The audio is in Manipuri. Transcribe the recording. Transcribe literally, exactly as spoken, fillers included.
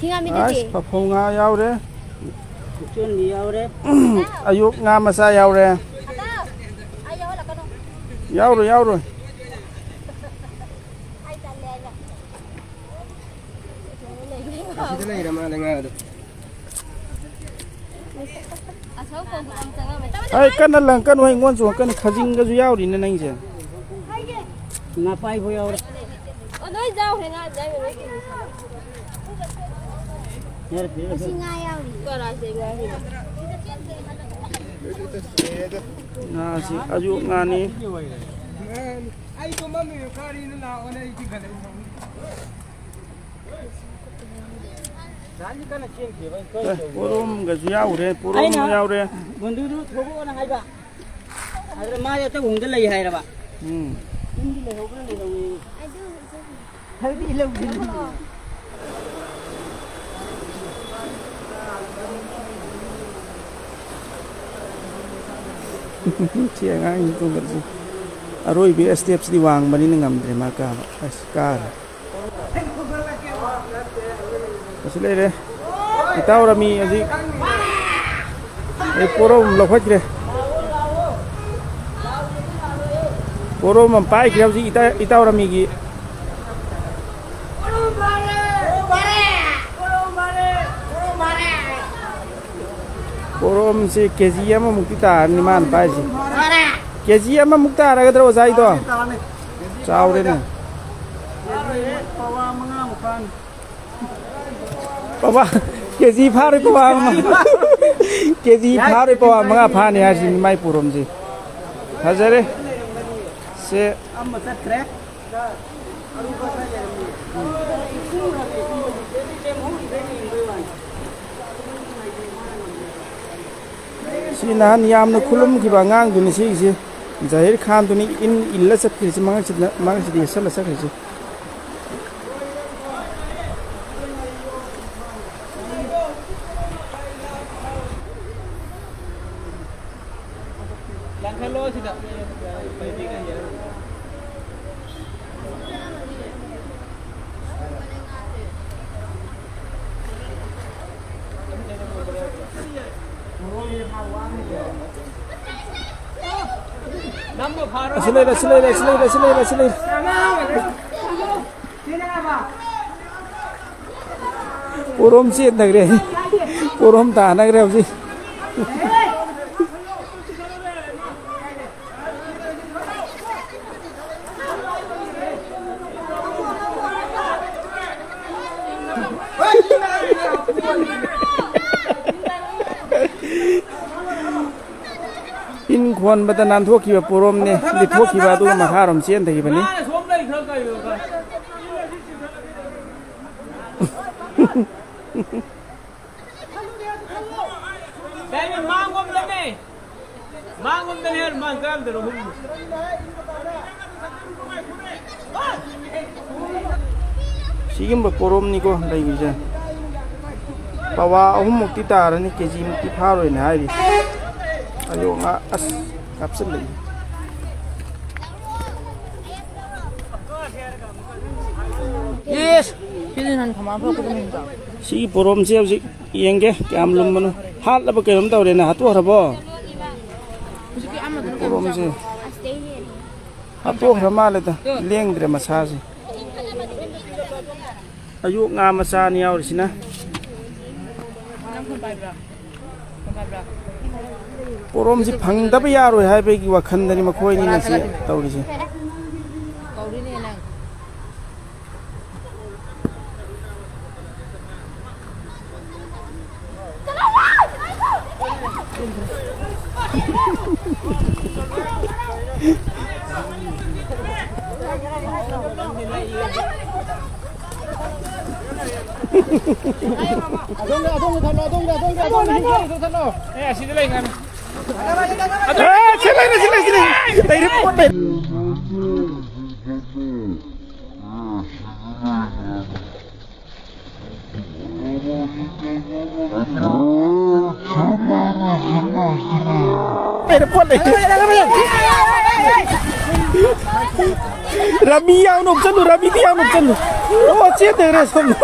ꯉꯥ ꯃꯤꯗꯨꯗꯤ? ꯑꯁ, ꯐꯐꯧ ꯉꯥ ꯌꯥꯎꯔꯦ꯫ ꯎꯆꯣꯟꯕꯤ ꯌꯥꯎꯔꯦ꯫ ꯑꯌꯣꯛ ꯉꯥ ꯃꯆꯥ ꯌꯥꯎꯔꯦ꯫ ꯑꯇꯥꯎ! ꯑꯩ ꯌꯥꯎꯍꯜꯂꯛꯀꯅꯨ꯫ ꯌꯥꯎꯔꯣꯏ, ꯌꯥꯎꯔꯣꯏ꯫ ꯑꯩ ꯇꯜꯂꯦ ꯍꯥꯏꯕ꯫ ꯑꯁꯤꯗ ꯂꯩꯔ ꯃꯥꯜꯂꯦ ꯉꯥꯗꯣ꯫ ꯑꯩ ꯀꯟꯅ ꯂꯪꯀꯅꯨ, ꯑꯩꯉꯣꯟꯗ ꯆꯣꯡꯉꯛꯀꯅꯤ꯫ ꯈꯖꯤꯡꯒꯁꯨ ꯌꯥꯎꯔꯤꯅꯦ ꯅꯪꯁꯦ꯫ ꯉꯥ ꯄꯥꯏꯕ ꯌꯥꯎꯔꯦ꯫ ꯑꯣ, ꯂꯣꯏ ꯌꯥꯎꯈ꯭ꯔꯦ, ꯉꯥ ꯌꯥꯎꯈ꯭ꯔꯦ꯫ ꯌꯥꯔꯦ, ꯐꯤꯔꯦ, ꯃꯁꯤ ꯐꯤꯔꯦ꯫ ꯉꯥ ꯌꯥꯎꯔꯤ꯫ ꯀꯔꯥꯏꯗꯩ ꯉꯥ ꯌꯥꯎꯔꯤ? ꯉꯥꯁꯤ ꯑꯌꯣꯛ ꯉꯥꯅꯤ꯫ ꯑꯩ ꯇꯨꯝꯃꯝꯃꯤ, ꯀꯔꯤꯅꯣ ꯂꯥꯛꯑꯣꯅꯦ, ꯑꯩ ꯆꯤꯡꯈꯠꯂꯛꯏ꯫ ꯑꯦ, ꯄꯣꯔꯣꯝꯒꯁꯨ ꯌꯥꯎꯔꯦ, ꯄꯣꯔꯣꯝ ꯑꯩꯅ ꯌꯥꯎꯔꯦ꯫ ꯕꯟꯗꯨꯗꯨ ꯊꯣꯛꯂꯛꯑꯣꯅ ꯍꯥꯏꯕ꯫ ꯑꯗꯨꯗ ꯃꯥꯗꯤ ꯑꯇꯩ ꯍꯣꯡꯗ ꯂꯩ ꯍꯥꯏꯔꯕ꯫ ꯎꯝ꯫ ꯌꯨꯝꯗꯤ ꯂꯩꯍꯧꯕ꯭ꯔꯥ ꯂꯩꯍꯧꯋꯦ꯫ ꯍꯥꯏꯗꯤ ꯂꯧꯗ꯭ꯔꯤ꯫ ꯁꯤ ꯑꯉꯥꯡꯁꯤ ꯇꯣꯡꯈꯠꯂꯁꯤ꯫ ꯑꯔꯣꯏꯕ ꯁ꯭ꯇꯦꯞꯁꯤꯗꯤ ꯋꯥꯡꯕꯅꯤꯅ ꯉꯝꯗ꯭ꯔꯦ ꯃꯥ ꯀꯥꯕ꯫ ꯑꯁ, ꯀꯥꯔꯦ꯫ ꯑꯁꯤ ꯂꯩꯔꯦ꯫ ꯏꯇꯥꯎ ꯔꯥꯃꯤ ꯍꯧꯖꯤꯛ ꯑꯩ ꯄꯣꯔꯣꯝ ꯂꯧꯈꯠꯈ꯭ꯔꯦ꯫ ꯄꯣꯔꯣꯝ ꯑꯃ ꯄꯥꯏꯈ꯭ꯔꯦ ꯍꯧꯖꯤꯛ ꯏꯇꯥ-, ꯏꯇꯥꯎ ꯔꯥꯃꯤꯒꯤ꯫ ꯄꯣꯔꯣꯝꯁꯤ ꯀꯦ ꯖꯤ ꯑꯃꯃꯨꯛꯇꯤ ꯇꯥꯔꯅꯤ ꯃꯥꯅ ꯄꯥꯏꯁꯦ꯫ ꯀꯦ ꯖꯤ ꯑꯃꯃꯨꯛ ꯇꯥꯔꯒꯗ꯭ꯔꯣ ꯑꯣꯖꯥ ꯑꯩꯗꯣ? ꯇꯥꯔꯅꯤ, ꯇꯥꯔꯅꯤ꯫ ꯆꯥꯎꯔꯦꯅꯦ꯫ ꯄꯋꯥ ꯃꯉꯥꯃꯨꯛ ꯐꯥꯅꯤ꯫ ꯄꯋꯥ, ꯀꯦ ꯖꯤ ꯐꯥꯔꯣꯏ, ꯄꯋꯥ ꯑꯃ꯫ ꯀꯦ ꯖꯤ ꯐꯥꯔꯣꯏ, ꯄꯋꯥ ꯃꯉꯥ ꯐꯥꯅꯤ ꯍꯥꯏꯁꯤꯅꯤ ꯃꯥꯏ ꯄꯣꯔꯣꯝꯁꯦ꯫ ꯐꯖꯔꯦ꯫ ꯁꯦ꯫ ꯑꯃ ꯆꯠꯈ꯭ꯔꯦ꯫ ꯁꯤ ꯅꯍꯥꯟ ꯌꯥꯝꯅ ꯈꯨꯂꯨꯝꯈꯤꯕ ꯑꯉꯥꯡꯗꯨꯅꯤ ꯁꯤꯒꯤꯁꯤ꯫ ꯖꯍꯤꯔ ꯈꯥꯟꯗꯨꯅꯤ ꯏꯟ ꯏꯜꯂ ꯆꯠꯈ꯭ꯔꯤꯁꯤ, ꯃꯉꯛꯁꯤꯗ, ꯃꯉꯛꯁꯤꯗ ꯌꯦꯠꯁꯜꯂ ꯆꯠꯈ꯭ꯔꯤꯁꯤ꯫ ꯂꯪꯈꯠꯂꯣ ꯁꯤꯗ꯫ ꯑꯁꯤ ꯂꯩꯔꯦ, ꯑꯁꯤ ꯂꯩꯔꯦ, ꯑꯁꯤ ꯂꯩꯔꯦ, ꯑꯁꯤ ꯂꯩꯔꯦ, ꯑꯁꯤ ꯂꯩꯔꯦ꯫ ꯄꯣꯔꯣꯝ ꯆꯦꯟꯊꯈ꯭ꯔꯦ꯫ ꯄꯣꯔꯣꯝ ꯇꯥꯅꯈ꯭ꯔꯦ ꯍꯧꯖꯤꯛ꯫ ꯏꯟ ꯈꯣꯟꯕꯗ ꯅꯥꯟꯊꯣꯛꯈꯤꯕ ꯄꯣꯔꯣꯝꯅꯦ, ꯂꯤꯠꯊꯣꯛꯈꯤꯕ, ꯑꯗꯨꯒ ꯃꯈꯥꯔꯣꯝ ꯆꯦꯟꯊꯈꯤꯕꯅꯤ꯫ ꯃꯥꯡꯂꯣꯝꯗꯅꯦ꯫ ꯃꯥꯡꯂꯣꯝꯗꯅꯦ ꯍꯥꯏꯔ ꯃꯥꯡ ꯀꯔꯝꯗꯅꯣ ꯍꯨꯝ꯫ ꯁꯤꯒꯨꯝꯕ ꯄꯣꯔꯣꯝꯅꯤꯀꯣ ꯂꯩꯔꯤꯁꯦ꯫ ꯄꯋꯥ ꯑꯍꯨꯝꯃꯨꯛꯇꯤ ꯇꯥꯔꯅꯤ, ꯀꯦꯖꯤꯃꯨꯛꯇꯤ ꯐꯥꯔꯣꯏꯅ ꯍꯥꯏꯔꯤ꯫ ꯑꯌꯣ ꯉꯥ ꯑꯁ ꯀꯥꯞꯁꯤꯜꯂꯛꯏ꯫ ꯌꯦꯁ! ꯁꯤꯗꯤ ꯅꯪ ꯀꯃꯥꯏꯅ ꯄꯨꯔꯛꯀꯗꯕꯅꯣ? ꯁꯤꯒꯤ ꯄꯣꯔꯣꯝꯁꯦ ꯍꯧꯖꯤꯛ ꯌꯦꯡꯒꯦ ꯀꯌꯥꯝ ꯂꯨꯝꯕꯅꯣ꯫ ꯍꯥꯠꯂꯕ ꯀꯩꯅꯣꯝ ꯇꯧꯔꯦꯅꯦ, ꯍꯥꯠꯇꯣꯛꯈ꯭ꯔꯕꯣ? ꯍꯧꯖꯤꯛꯀꯤ ꯑꯃꯗꯨꯅ ꯀꯩꯅꯣ ꯄꯣꯔꯣꯝꯁꯦ ꯆꯥꯕ? ꯍꯥꯠꯇꯣꯛꯈ꯭ꯔ ꯃꯥꯜꯂꯦꯗ, ꯂꯦꯡꯗ꯭ꯔꯦ ꯃꯁꯥꯁꯦ꯫ ꯑꯌꯣꯛ ꯉꯥ ꯃꯆꯥꯅꯤ ꯌꯥꯎꯔꯤꯁꯤꯅ꯫ ꯅꯪ ꯐꯣꯟ ꯄꯥꯏꯕ꯭ꯔꯥ? ꯐꯣꯟ ꯄꯥꯏꯕ꯭ꯔꯥ? ꯄꯣꯔꯣꯝꯁꯤ ꯐꯪꯗꯕ ꯌꯥꯔꯣꯏ ꯍꯥꯏꯕꯒꯤ ꯋꯥꯈꯜꯗꯅꯤ ꯃꯈꯣꯏꯅꯤꯅ ꯁꯤ ꯇꯧꯔꯤꯁꯦ꯫ ꯀꯧꯔꯤꯅꯦ ꯅꯪ꯫ ꯑꯗꯣꯝꯗ, ꯑꯗꯣꯝꯗ ꯊꯝꯃꯣ, ꯑꯗꯣꯝꯗ, ꯑꯗꯣꯝꯗ, ꯑꯗꯣꯝꯗ, ꯍꯤꯡꯒꯣꯜꯗ ꯊꯝꯃꯣ꯫ ꯑꯦ, ꯑꯁꯤꯗ ꯂꯩ ꯉꯥꯏ꯫ ꯑꯦ, ꯁꯤ ꯂꯩꯔꯦ, ꯁꯤ ꯂꯩꯔꯦ, ꯁꯤ ꯂꯩꯔꯦ꯫ ꯂꯩꯔꯦ, ꯄꯣꯠ ꯂꯩꯔꯦ꯫ ꯂꯩꯔꯦ, ꯄꯣꯠ ꯂꯩꯔꯦ꯫ ꯔꯥꯃꯤ ꯌꯥꯎꯅ ꯎꯞꯁꯜꯂꯨ, ꯔꯥꯃꯤꯗꯤ ꯌꯥꯎꯅ ꯎꯞꯁꯜꯂꯨ꯫ ꯑꯣ, ꯆꯦꯟꯊꯈ꯭ꯔꯦ ꯁꯣꯝꯗ꯫